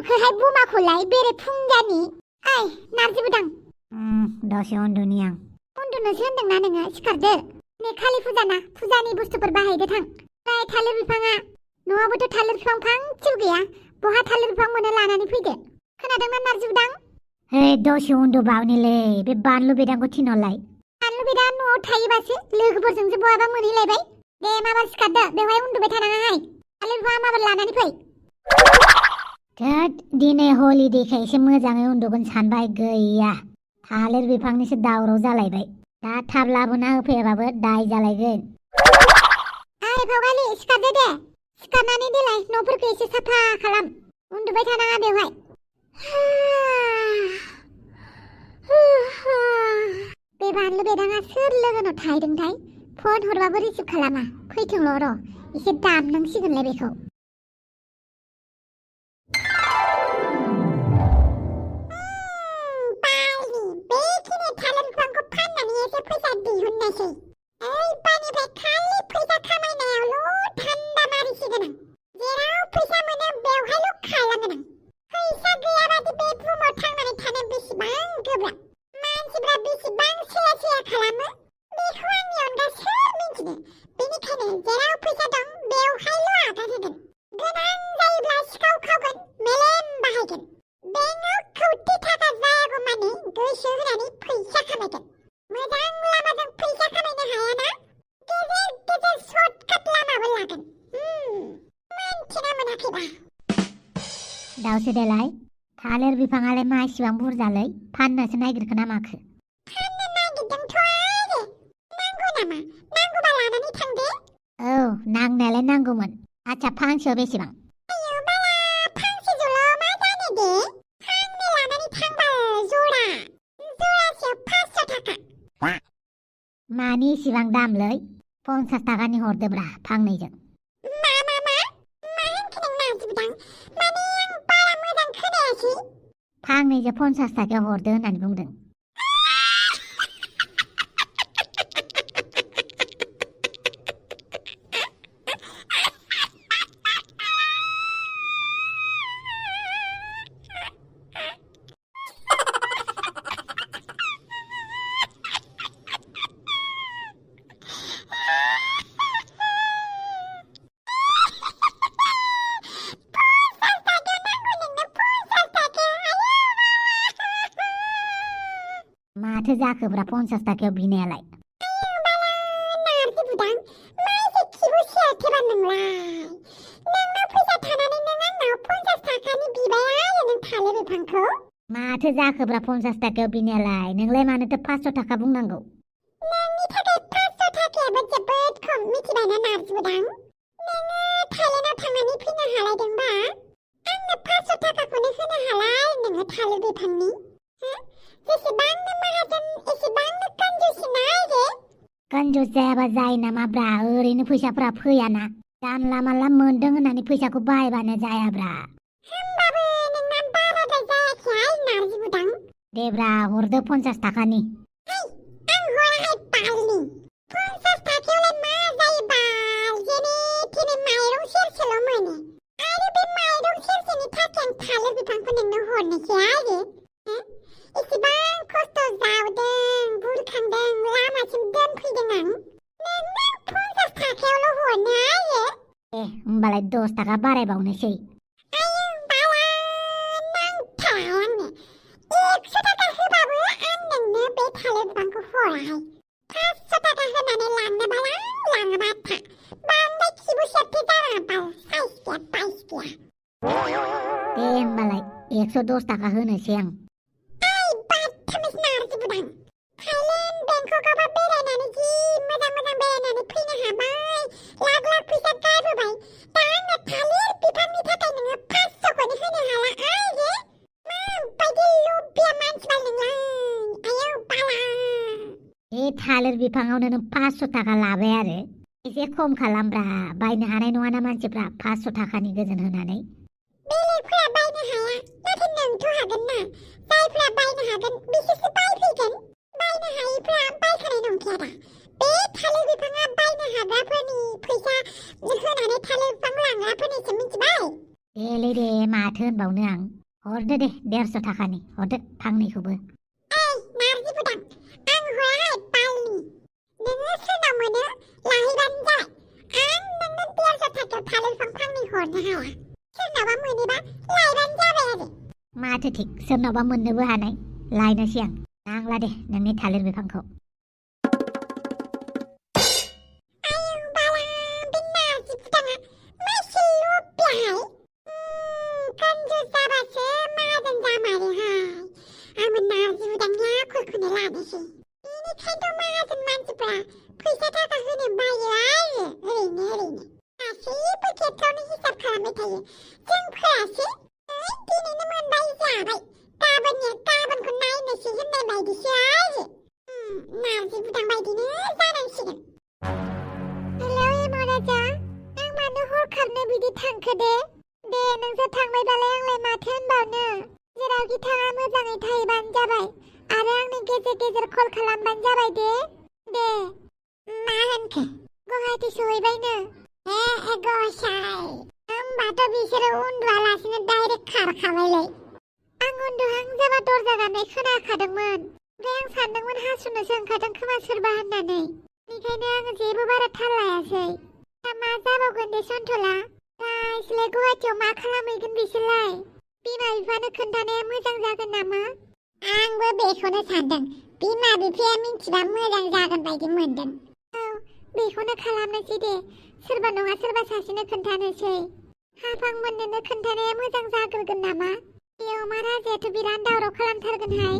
माखोहाय बमाखौलाय बेरे फुंजानि ओइ नारजि बुदां दसे उन्दुनि आं उन्दुनोसो होनदोंना नोङो सिखारदो नै खालि फुजाना फुजानि बुस्थुफोर बाहायदो थां ओइ थालिर बिफाङा न'आवबोथ' थालिर बिफां फांसेबो गैया बहा थालिर बिफां मोनो लानानै फैदो खोनादोंना नारजि बुदां हे दसे उन्दुबावनिलै बे बानलु बेदांखौ थिनहरलाय बानलु बेदा न'आव थायोबासो लोगोफोरजोंसो बहाबा मोनहैलायबाय दे माबार सिखारदो बेवहाय उन्दुबाय थानाङाहाय थालिर बिफाङा माबार लानानै फै थोद दिनै हलिडेखाय एसे मोजाङै उन्दुगोन सानबाय गैया थालिर बिफांनिसो दावराव जालायबाय दा थाब लाबोना होफैयाबाबो दाय जालायगोन ओइ फावगालि सिखारदो दे सिखारनानै देलाय न'फोरखौ एसे साफा खालाम उन्दुबाय थानाङा बेवहाय बे बानलु बेदाङा सोर लोगोनाव थाहैदोंथाय फन हरबाबो रिसिभ खालामा फैथोंल' र' एसे दामनांसिगोनलाय बेखौ बेखिनि थालिर बिफांखौ फाननानै एसे फैसा दिहुननोसै ओइ पानिफ्राय खालि फैसा खामायनायावल' धान्दा मारिसिगोन आं जेराव फैसा मोनो बेवहायल' खालामगोन आं फैसा गैयाबादि बे बुहुमाव थांनानै थानो बेसेबां गोब्राब मानसिफ्रा बेसेबां सेया खालामो बेखौ आंनि अनगा सोर मिन्थिनो बेनिखायनो जेराव फैसा दं बेवहायल' आगान होगोन गोनां जायोब्ला सिखाव खावगोन मेलेम बाहायगोन बेंकआव खौटि थाखा जायागौमानि गोसो होनानै फैसा खामायगोन मोजां लामाजों फैसा खामायनो हायाना गेजेर सर्टकाट लामाबो लागोन मोनथिना मोनाखैबा दावसो देलाय थालिर बिफाङालाय मा इसिबां बुरजालै फाननोसो नागिरखो ना माखो फाननो नागिरदोंथ' आरो नांगौ नामा नांगौबा लानानै थांदो औ नांनायालाय नांगौमोन आच्छा फांसेयाव बेसेबां आयौ बाला फांसेजोंल' मा जानो दे फांनै लानानै थांबा जरासेयाव 500 थाखा मानि इसिबां दामलै 50 थाखानि हरदोब्रा फांनैजों मा होनखो नों नारजि बुदां माने आं बारा मोजां खोनायासै फांनैजों 50 थाखायाव हरदो होननानै बुंदों माथो जाखोब्रा 50 थाखायाव बिनायालाय नारजि बुदां मा एसे खिबु सेरथेबा नोंलाय नोंनाव फैसा थानानै नों आंनाव 50 थाखानि बिबाय आरो नों थालिर बिफांखौ माथो जाखोब्रा 50 थाखायाव बिनायालाय नोंलाय मानोथो 500 थाखा बुंनांगौ नोंनि थाखाय 500 थाखायाबो जोबोद खम मिथिबायना नारजि बुदां नोङो थाइलेन्डआव थांनानै फैनो हालायदोंबा आंनो 500 थाखाखौनो होनो हालाय नोङो थालिर बिफांनि जेसेबांनो माहाजोन एसेबांनो कंजुसिना आरो कंजुस जायाबा जायो नामाब्रा ओरैनो फैसाफ्रा फैयाना जानला मानला मोनदों होननानै फैसाखौ बाहायबानो जायाब्रा होमबाबो नोंना बाराद्राय जायाखै नारजि बुदां देब्रा हरदो 50 थाखानि आं हराहाय बालनि 50 थाखायावलाय मा जायो बाल जेने थेने माइरं सेरसेल' मोनो आरो बे माइरं सेरसेनि थाखाय आं थालिर बिफांखौ नोंनो हरनोसै आरो एसेबां खस्थ' जावदों बुरखांदों लामासिम दोनफैदों आं नोंनो 50 थाखायावल' हरनो आरो होमबालाय 10 थाखा बारायबावनोसै आयौ बाला नांथारा आंनो 100 थाखा होबाबो आं नोंनो बे थालिर बिफांखौ हराहाय 500 थाखा होनानै लांनोबालाय लाङाबा था बांद्राय खिबु सेरथे जानाङा बाल साइस गैया बाइस गैया दे होमबालाय 110 थाखा होनोसै आं नारजि बुदां थाइलेन्ड बेंककआवबा बेरायनानै जि मोजां बेरायनानै फैनो हाबाय लाख फैसा गारबोबाय दा आंनो थालिर बिफांनि थाखाय नोङो 500खौनो होनो हाला आरो माबायदि लुबिया मानसिबा नोंलाय आयौ बाला थालिर बिफाङावनो नों 500 थाखा लाबाय आरो एसे खम खालामब्रा बायनो हानाय नङाना मानसिफ्रा 500 थाखानि गोजोन होनानै बेलेगफोरा बायनो हाया नाथाय नोंथ' हागोन ना जायफ्रा बायनो हागोन बिसोरसो बायफैगोन बायनो हायैफ्रा बायखानाय नंखाया दा बे थालिर बिफाङा बायनो हाग्राफोरनि फैसा होनानै थालिर बिफां लांग्राफोरनिसो मिथिबाय देलै दे माथो होनबावनो आं हरदो दे 150 थाखानि हरदो फांनैखौबो ओइ नारजि बुदां आं हराहाय बालनि नोङो सोरनाव मोनो लाहैबानो जाबाय आं नोंनो 150 थाखायाव थालिर बिफां फांनै हरनो हाया सोरनावबा मोनोबा लायबानो जाबाय आरो माथो थिक सोरनावबा मोननोबो हानाय लायनोसै आं नांला दे नोंनि थालिर बिफांखौ आयौ बाला बे नारजि बुदाङा मासे ल'ब्लाहाय कन्जुस जाबासो माहाजोन जामारोहाय आंबो नारजि बुदांनि आखलखौनो लानोसै बेनिखायनोथ' माहाजोन मानसिफ्रा फैसा थाखा होनो बायो आरो ओरैनो गासैबो खेबफ्रावनो हिसाब खालामबाय थायो जोंफोरासो दिनैनो मोनबाय जाबाय गाबोनखौ नायनोसै होननाय बायदिसो आरो नारजि बुदां बायदिनो जानांसिगोन हेलौ एमराजा आं मानो हरखाबनो बिदि थांखो दे नोंसोर थांबायबालाय आंलाय माथो होनबावनो जेरावखि थाङा मोजाङै थाहैबानो जाबाय आरो आंनो गेजेर कल खालामबानो जाबाय दे मा होनखो गुवाहाटि सहैबायनो गसाय होमबाथ' बिसोरो उन्दुआलासिनो डाइरेक्ट खारखाबायलै आं उन्दुहां जाबा दरजा गाबनाय खोनाखादोंमोन ओमफ्राय आं सानदोंमोन हासुनोसो ओंखारदों खोमा सोरबा होननानै बेनिखायनो आङो जेबो बारा थाल लायासै दा मा जाबावगोन दे सन्थला इसलाय गुवाहाटियाव मा खालामहैगोन बिसोरलाय बिमा बिफानो खोन्थानाया मोजां जागोन नामा आंबो बेखौनो सानदों बिमा बिफाया मिन्थिबा मोजां जागोन बायदि मोनदों औ बेखौनो खालामनोसै दे सोरबा नङा सोरबा सासेनो खोन्थानोसै हाफांमोननोनो खोन्थानाया मोजां जाग्रोगोन नामा बेयाव मा राजायाथ' बिराद दावराव खालामथारगोनहाय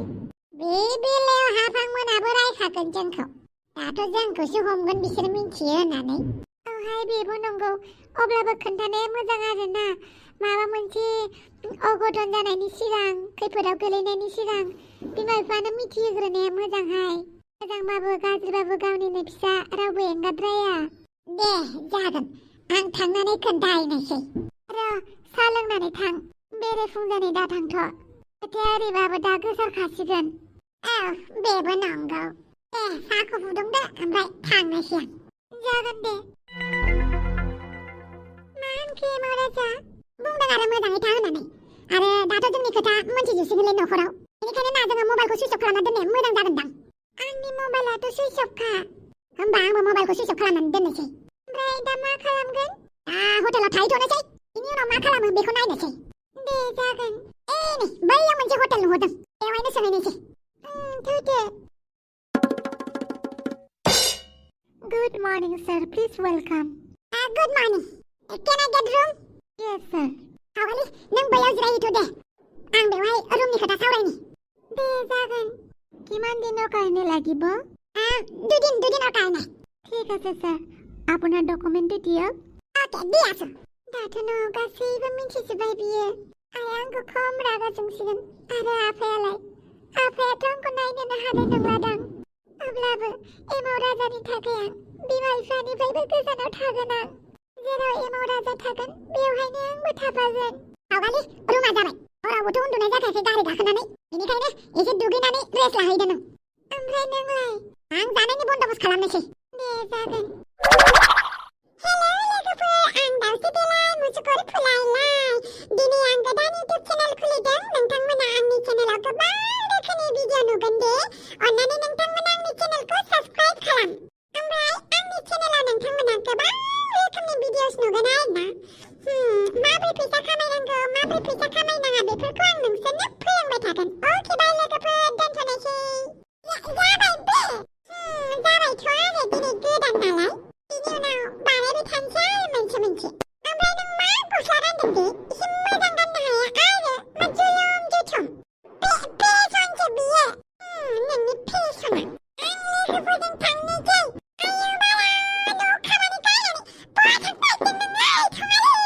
बे बेलायाव हाफांमोनाबो रायखागोन जोंखौ दाथ' जोंखौसो हमगोन बिसोर मिन्थियो होननानै औहाय बेबो नंगौ अब्लाबो खोन्थानाया मोजां आरोना माबा मोनसे अघटन जानायनि सिगां खैफोदाव गोलैनायनि सिगां बिमा बिफानो मिथिहोग्रोनाया मोजांहाय मोजांबाबो गाज्रिबाबो गावनिनो फिसा रावबो एंगारद्राया दे जागोन आं थांनानै खोन्थाहैनोसै र' साहा लोंनानै थां बेरेफुंजानि दा थांथ' खोथाया ओरैबाबो दा गोसारखासिगोन औ बेबो नंगौ दे साहाखौ फुदुंदो ओमफ्राय थांनोसै आं जागोन दे मा होनखो महाराजा बुंदों आरो मोजाङै था होननानै आरो दाथ' जोंनि खोथा मोनथिजोबसिगोनलै न'खराव बेनिखायनो ना जोङो मबाइलखौ सुइच अफ खालामना दोननाया मोजां जागोनदां आंनि मबाइलाथ' सुइच अफखा होमबा आंबो मबाइलखौ सुइच अफ खालामनानै दोननोसै ओमफ्राय दा मा खालामगोन हटेलाव थाहैथ'नोसै बिनि उनाव मा खालामो बेखौ नायनोसै दे जागोन नै बैयाव मोनसे हटेल नुहरदों बेवहायनो सोंहैनोसै थौदो Good morning sir please welcome good morning can I get room yes sir आवगालि नों बैयाव जिरायहैथ' दे आं बेवहाय रुमनि खोथा सावरायनि दे जागोन কিমান দিনৰ কাৰণে লাগিব দুদিনৰ কাৰণে ঠিক আছে স্যার আপোনাৰ ডকুমেন্টটো দিয়ক অকে দি আছো दाथ' न'आव गासैबो मिन्थिजोब्बाय बियो आइया आंखौ खम रागा जोंसिगोन आरो आफायाथ' आंखौ नायनोनो हानाय नंलादां अब्लाबो एमाव राजानि थाखाय आं बिमा बिफानिफ्रायबो गोजानाव थागोन आं जेराव एमाव राजा थागोन बेवहायनो आंबो थाफागोन आवगालि रुमा जाबाय हरावबोथ' उन्दुनाय जाखायाखै गारि गाखोनानै बेनिखायनो एसे दुगैनानै रेस्ट लाहैदों ओमफ्राय नोंलाय आं जानायनि बन्दोबस्त खालामनोसै दे जागोन हेलौ लोगोफोर आं दाउस्रि देलाय मुसुगुर फुलायलाय दिनै आं गोदान इउटिउब चेनेल खुलिदों नोंथांमोना आंनि चेनेलाव गोबां रोखोमनि भिडिअ नुगोन दे अन्नानै नोंथांमोना आंनि चेनेलखौ साबस्क्राइब खालाम ओमफ्राय आंनि चेनेलाव नोंथांमोना गोबां रोखोमनि भिडिअस नुगोन आरोना माबोरै फैसा खामायनांगौ माबोरै फैसा खामायनाङा बेफोरखौ आं नोंसोरनो फोरोंबाय थागोन अके बाय लोगोफोर दोनथ'नोसै जाबाय बे जाबायथ' आरो दिनै गोदान नालाय बिनि उनाव बानायबाय थानोसै मोनसे ओमफ्राय नों मा गस्ला गानदों बे एसे मोजां गाननो हाया आरो मा जुलुम जुथुम फेसनसो बियो नोंनि फेसना आं लोगोफोरजों थांनोसै आयौ बाला न'आव खामानि गारनानै बहा थांबायदों नोंलाय थङालि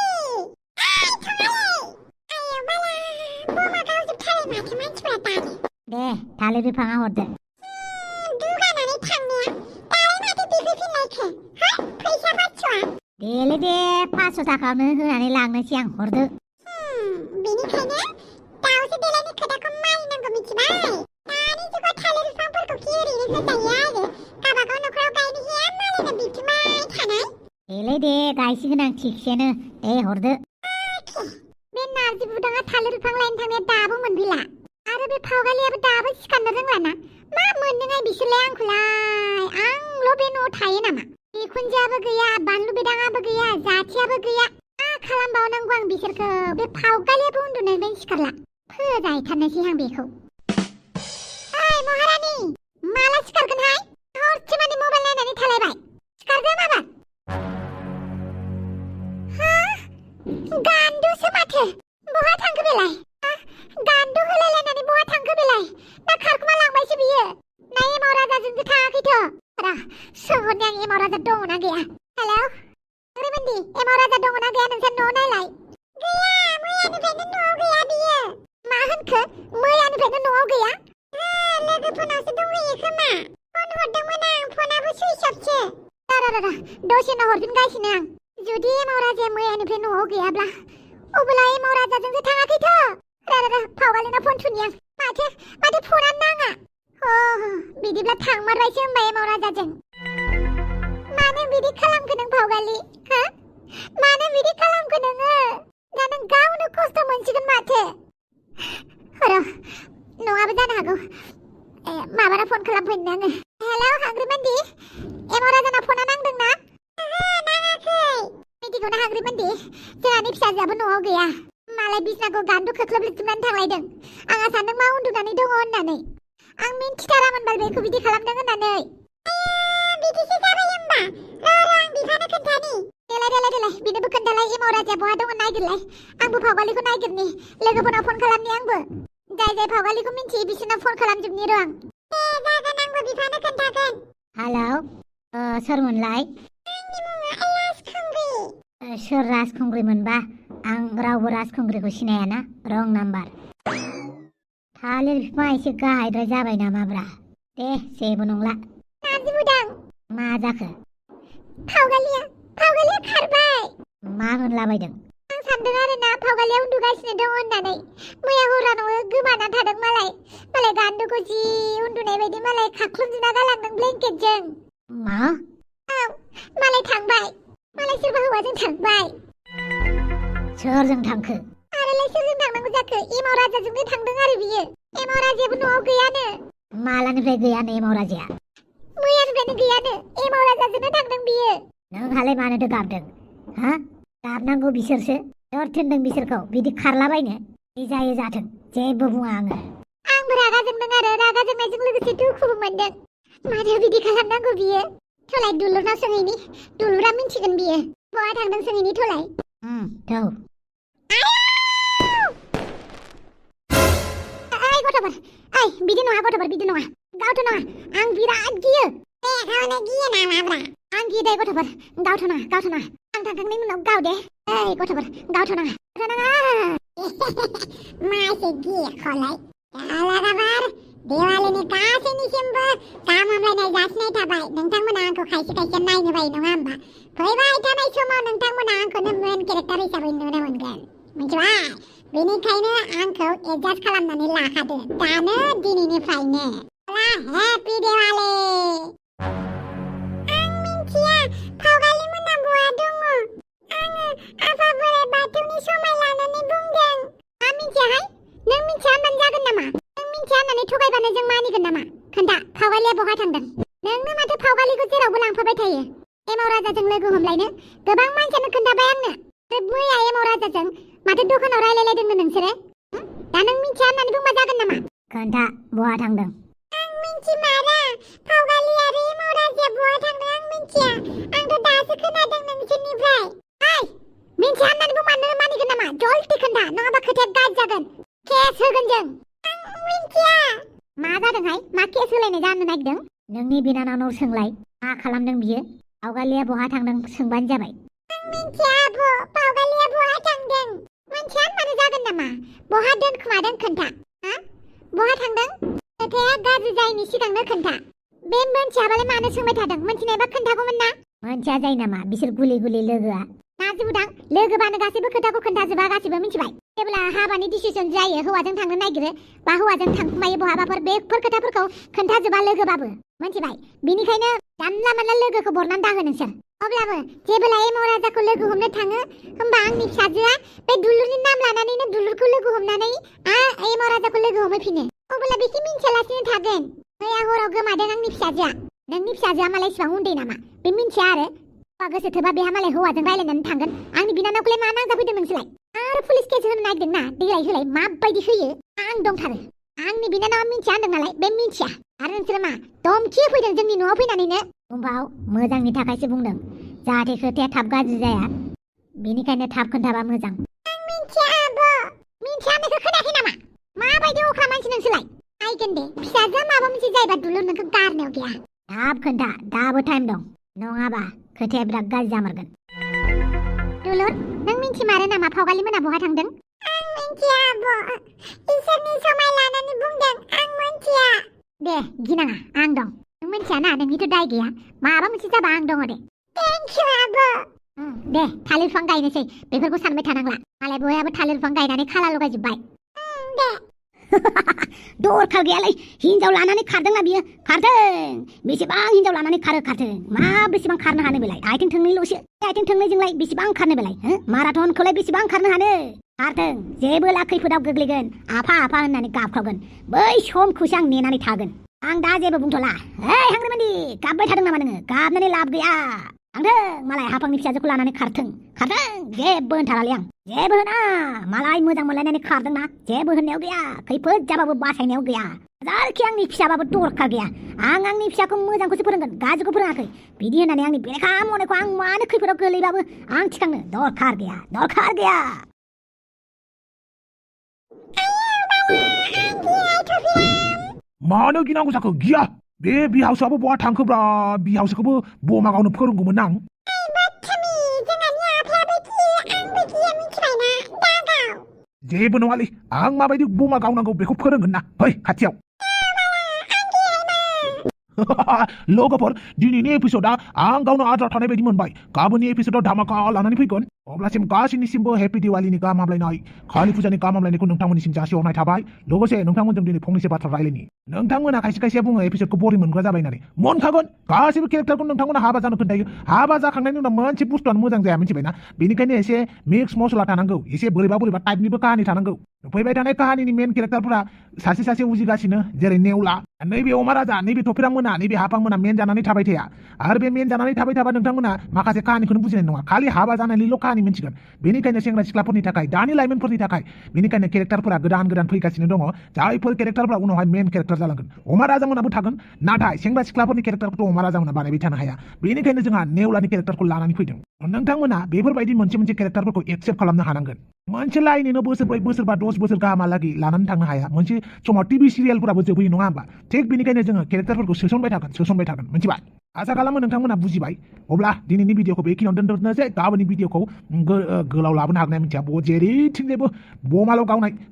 आयौ बाला बमा गावजोबथारो माथो मानसिफ्रा दानो दे थालिर बिफाङा हरदो दुगानानै थांनाया दालाय माथो बिफैफिनलायखो हा फैसा बाथ्रा देलै दे 500 थाखायावनो होनानै लांनोसै आं हरदो बेनिखायनो दाउस्रि देलायनि खोथाखौ मानिनांगौ मिथिबाय दानि जुगाव थालिर बिफांफोरखौ कि ओरैनो होजायो आरो गावबागाव न'खराव गायनो हाया मालायनो बिथुमबाय थानाय देलै दे गायसिगोन आं थिगसेनो दे हरदो बे नारजि बुदाङा थालिर बिफां लायनो थांनाया दाबो मोनफैला आरो बे फावगालियाबो दाबो सिखारनो रोंलाना मा मोनदोंहाय बिसोरलाय आंखौलाय आंल' बे न'आव थायो नामा बिखुनजोआबो गैया बानलु बिदाङाबो गैया जाथियाबो गैया मा खालामबावनांगौ आं बिसोरखौ बे फावगालियाबो उन्दुनायनिफ्रायनो सिखारला फोजाहैथारनोसै आं बेखौ ओइ महारानि माला सिखारगोनहाय हरसे मानि मबाइल नायनानै थालायबाय सिखारगोन माबा गान्दुसो माथो बहा थांखो बेलाय गान्दु होलायलायनानै बहा थांखो बेलाय ना खारखुमा लांबायसो बियो ना एमाव राजाजोंसो थाङाखैथ' र सोंहरनि आं एमाव राजा दङना गैया हेलौ ओरैबायदि एमाव राजा दङना गैया नोंसोर न'आव नायलाय गैया मैयानिफ्रायनो न'आव गैया बियो मा होनखो मैयानिफ्रायनो न'आव गैया लोगोफोरनावसो दंहैयो खोमा फन हरदोंमोन आं फनाबो सुइच अफसो र दसे उनाव हरफिनगासिनो आं जुदि एमाव राजाया मैयानिफ्राय न'आव गैयाब्ला अब्ला एमाव राजाजोंसो थाङाखैथ' र फावगालिनाव फन थुनि आं माथो फनानो नाङा बिदिब्ला थांमारबायसो होनबा एमाव राजाजों मानो बिदि खालामखो नों फावगालि मानो बिदि खालामखो नोङो दा नों गावनो खस्थ' मोनसिगोन माथो र नङाबो जानो हागौ माबाना फन खालामफैनो आङो हेलौ हाग्रिमोनदि एमाव राजानाव फना नांदोंना मिथिगौना हाग्रिमोनदि जोंहानि फिसाजोआबो न'आव गैया मालाय बिसनाखौ गान्दु खोख्लोबजोबनानै थांलायदों आंहा सानदों मा उन्दुनानै दङ होननानै आं मिन्थिथारामोन बाल बेखौ बिदि खालामदों होननानै बिदिसो जाबाय होमबा आं बिफानो खोन्थानि देलाय बिनोबो खोन्थालाय एमाव राजाया बहा दङ नायगिरलाय आंबो फावगालिखौ नायगिरनि लोगोफोरनाव फन खालामनि आंबो जाय फावगालिखौ मिन्थियो बिसोरनाव फन खालामजोबनि र' आं जागोन आंबो बिफानो खोन्थागोन हेलौ सोरमोनलाय सोर राजखुंग्रिमोनबा आं रावबो राजखुंग्रिखौ सिनायाना रं नाम्बार थालिर बिफाङा एसे गाहायद्राय जाबाय नामाब्रा दे जेबो नंला नारजि बुदां मा जाखो फावगालिया खारबाय मा होनलाबायदों आं सानदों आरोना फावगालिया उन्दुगासिनो दङ होननानै मैया हराव गोमाना थादों मालाय गान्दुखौ जि उन्दुनाय बायदि मालाय खाख्लुमजोबना गालांदों ब्लेंकेटजों मा मालाय थांबाय मालाय सोरबा हौवाजों थांबाय सोरजों थांखो आरोलाय सोरजों थांनांगौ जाखो एमाव राजाजोंनो थांदों आरो बियो एमाव राजायाबो न'आव गैयानो मालानिफ्राय गैयानो एमाव राजाया मैयानिफ्रायनो गैयानो एमाव राजाजोंनो थांदों बियो नोंहालाय मानोथो गाबदों गाबनांगौ बिसोरसो सोर थिनदों बिसोरखौ बिदि खारलाबायनो बे जायो जाथों जेबो बुङा आङो आंबो रागा जोंदों आरो रागा जोंनायजों लोगोसे दुखुबो मोनदों मानो बिदि खालामनांगौ बियो थलाय दुलुरनाव सोंहैनि दुलुरा मिन्थिगोन बियो बहा थांदों सोंहैनि थलाय थौ गथ'फोर बिदि नङा गथ'फोर बिदि नङा गावथ' नङा आं बिराद गियो गावनो गियो नामाब्रा आं गियो दे गथ'फोर गावथ' नङा आं थांखांनायनि उनाव गाव दे गथ'फोर गावथ' नङा मासे गियो खलाय आलादाबार दिवालीनि गासैनिसिमबो गाहाम हामलायनाय जासिनाय थाबाय नोंथांमोना आंखौ खायसे नायनो बायो नङा होमबा फैबाय थानाय समाव नोंथांमोना आंखौनो मेन केरेक्टार हिसाबै नुनो मोनगोन मिथिबाय बेनिखायनो आंखौ एडजास्ट खालामनानै लाखादो दानो दिनैनिफ्रायनो हेपि दिवाली आं मिन्थिया फावगालि मोना बहा दङ आङो आफा बोराइ बाथौनि समाय लानानै बुंदों मा मिन्थियाहाय नों मिन्थिया होनबानो जागोन नामा नों मिन्थिया होननानै थगायबानो जों मानिगोन नामा खोन्था फावगालिया बहा थांदों नोंनो माथो फावगालिखौ जेरावबो लांफाबाय थायो एमाव राजाजों लोगो हमलायनो गोबां मानसियानो खोन्थाबाय आंनो मैया एमाव राजाजों माथो दखानाव रायलायलायदोंनो नोंसोरो दा नों मिन्थिया होननानै बुंबा जागोन नामा खोन्था बहा थांदों आं मिन्थिमारा फावगालि आरो एमाव राजाया बहा थांदों आं मिन्थिया आंथ' दासो खोनादों नोंसोरनिफ्राय मिन्थिया होननानै बुंबानो मानिगोन नामा जल्दि खोन्था नङाबा खोथाया गाज्रि जागोन केस होगोन जों आं मिन्थिया मा जादोंहाय मा केस होलायनाय जानो नागिरदों नोंनि बिनानावनाव सोंलाय मा खालामदों बियो फावगालिया बहा थांदों सोंबानो जाबाय आं मिन्थिया आब' फावगालिया बहा थांदों मिन्थिया होनबानो जागोन नामा बहा दोनखुमादों खोन्था बहा थांदों खोथाया गाज्रि जायैनि सिगांनो खोन्था बे मोनथियाबालाय मानो सोंबाय थादों मोनथिनायबा खोन्थागौमोन ना मोनथिया जायो नामा बिसोर गुलि लोगोआ नारजि बुदां लोगोबानो गासैबो खोथाखौ खोन्थाजोबा गासैबो मिन्थिबाय जेब्ला हाबानि डिसिसन जायो हौवाजों थांनो नागिरो बा हौवाजों थांखुमायो बहाबाफोर बेफोर खोथाफोरखौ खोन्थाजोबा लोगोबाबो मोनथिबाय बिनिखायनो जानला मानला लोगोखौ बरनानै दाहो नोंसोर अब्लाबो जेब्ला एमाव राजाखौ लोगो हमनो थाङो होमबा आंनि फिसाजोआ बे दुलुरनि नाम लानानैनो दुलुरखौ लोगो हमनानै एमाव राजाखौ लोगो हमहैफिनो अब्ला बेखि मिन्थियालासिनो थागोन मैया हराव गोमादों आंनि फिसाजोआ नोंनि फिसाजोआ मालाय इसिबां उन्दै नामा बे मिन्थिया आरो हौवा गोसो थोबा बेहा मालाय हौवाजों रायलायनानै थांगोन आंनि बिनानावखौलाय मा नांजाफैदों नोंसोरलाय आरो पुलिस केस होनो नागिरदों ना देलाय होलाय माबायदि होयो आं दंथारो आंनि बिनानावा मिन्थिया होनदों नालाय बे मिन्थिया आरो नोंसोरो मा धमखि होफैदों जोंनि न'आव फैनानैनो बुंबाव मोजांनि थाखायसो बुंदों जाहाथे खोथाया थाब गाज्रि जाया बेनिखायनो थाब खोन्थाबा मोजां आं मिन्थिया आब' मिन्थिया होननायखौ खोनायाखै नामा माबायदि अख्रा मानसि नोंसोरलाय आइगोन दे फिसाजोआ माबा मोनसे जायोबा दुलुर नोंखौ गारनायाव गैया थाब खोन्था दाबो टाइम दं नङाबा खोथाया बिराद गाज्रि जामारगोन दुलुर नों मिन्थिमारो नामा फावगालि मोना बहा थांदों आं मिन्थिया आब' इसोरनि समाय लानानै बुंदों आं मिन्थिया दे गिनाङा आं दं नों मिन्थियाना नोंनिथ' दाय गैया माबा मोनसे जाबा आं दङ दे थेंक इउ आब' दे थालिर बिफां गायनोसै बेफोरखौ सानबाय थानांला मालाय बयहाबो थालिर बिफां गायनानै खाला लगायजोब्बाय दे दरखार गैयालै हिनजाव लानानै खारदोंना बियो खारथों बेसेबां हिनजाव लानानै खारथों मा बेसेबां खारनो हानो बेलाय आथिं थोंनैल'सो आथिं थोंनैजोंलाय बेसेबां खारनो बेलाय माराथनखौलाय बेसेबां खारनो हानो खारथों जेबोला खैफोदाव गोग्लैगोन आफा होननानै गाबख्रावगोन बै समखौसो आं नेनानै थागोन आं दा जेबो बुंथ'ला हांग्रिमान्दि गाबबाय थादों नामा नोङो गाबनानै लाब गैया थांथों मालाय हाफांनि फिसाजोखौ लानानै खारथों जेबो होनथारालै आं जेबो होना मालाय मोजां मोनलायनानै खारदोंना जेबो होननायाव गैया खैफोद जाबाबो बासायनायाव गैया जारखि आंनि फिसाबाबो दरखार गैया आं आंनि फिसाखौ मोजांखौसो फोरोंगोन गाज्रिखौ फोरोङाखै बिदि होननानै आंनि बेरेखा मनेखौ आं मानो खैफोदाव गोलैबाबो आं थिखांनो दरखार गैया मानो गिनांगौ जाखो गिया बे बिहावसोआबो बहा थांखोब्रा बिहावसोखौबो बमा गावनो फोरोंगौमोन आं जेबो नङालै आं माबायदि बमा गावनांगौ बेखौ फोरोंगोन ना फै खाथियाव लोगोफोर दिनैनि एपिसोडआ आं गावनो आद्रा थानाय बायदि मोनबाय गाबोननि एपिसोडआव धामाका लानानै फैगोन अब्लासिम गासैनिसिमबो हेपि दिवालीनि गाहाम हामलायनाय कालि फुजानि गाहाम हामलायनायखौ नोंथांमोननिसिम जासिहरनाय थाबाय लोगोसे नोंथांमोनजों दिनै फंनैसो बाथ्रा रायलायनि नोंथांमोना खायसेया बुङो एपिसोडखौ बोरिं मोनग्रा जाबाय होननानै मोनखागोन गासैबो केरेक्टारखौ नोंथांमोना हाबा जानो खोन्थायो हाबा जाखांनायनि उनाव मोनसे बुस्थुआनो मोजां जाया मिथिबायना बेनिखायनो एसे मिक्स मसला थानांगौ एसे बोरैबा टाइपनिबो काहानि थानांगौ फैबाय थानाय काहानिनि मेन केरेक्टारफोरा सासे उजिगासिनो जेरै नेवला नैबे अमा राजा नैबे थफिरां मोना नैबे हाफां मोना मेन जानानै थाबाय थाया आरो बे मेन जानानै थाबाय थाबा नोंथांमोना माखासे काहानिखौनो बुजिनाय नङा खालि हाबा जानायनिल' काहानि मिन्थिगोन बेनिखायनो सेंग्रा सिख्लाफोरनि थाखाय दानि लाइमोनफोरनि थाखाय बेनिखायनो केरेक्टारफोरा गोदान फैगासिनो दङ जायफोर केरेक्टारफोरा उनावहाय मेन केरेक्टार जालांगोन अमा राजामोनाबो थागोन नाथाय सेंग्रा सिख्लाफोरनि केरेक्टारखौथ' अमा राजामोना बानायबाय थानो हाया बेनिखायनो जोंहा नेवलानि केरेक्टारखौ लानानै फैदों नोंथांमोना बेफोरबायदि मोनसे केरेक्टारफोरखौ एक्सेप्ट खालामनो हानांगोन मोनसे लाइनैनो बोसोरब्रै बोसोरबा 10 बोसोर गाहामहालागै लानानै थांनो हाया मोनसे समाव टिभि सिरियालफोराबो जोबहैयो नङा होमबा थिग बेनिखायनो जोङो केरेक्टारफोरखौ सोसनबाय थागोन मिथिबाय आसा खालामो नोंथांमोना बुजिबाय अब्ला दिनैनि भिडिअखौ बेखिनियावनो दोनथ'नोसै गाबोननि भिडिअखौ गोलाव लाबोनो हागोन मिथिया जेरैथिंजायबो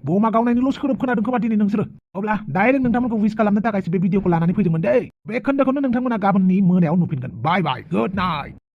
बमा गावनायनिल' सोदोब खोनादों खोमा दिनै नोंसोरो अब्ला डाइरेक्ट नोंथांमोनखौ उइस खालामनो थाखायसो बे भिडिअखौ लानानै फैदोंमोन दै बे खोन्दोखौनो नोंथांमोना गाबोननि मोनायाव नुफिनगोन बाय गुड नाइट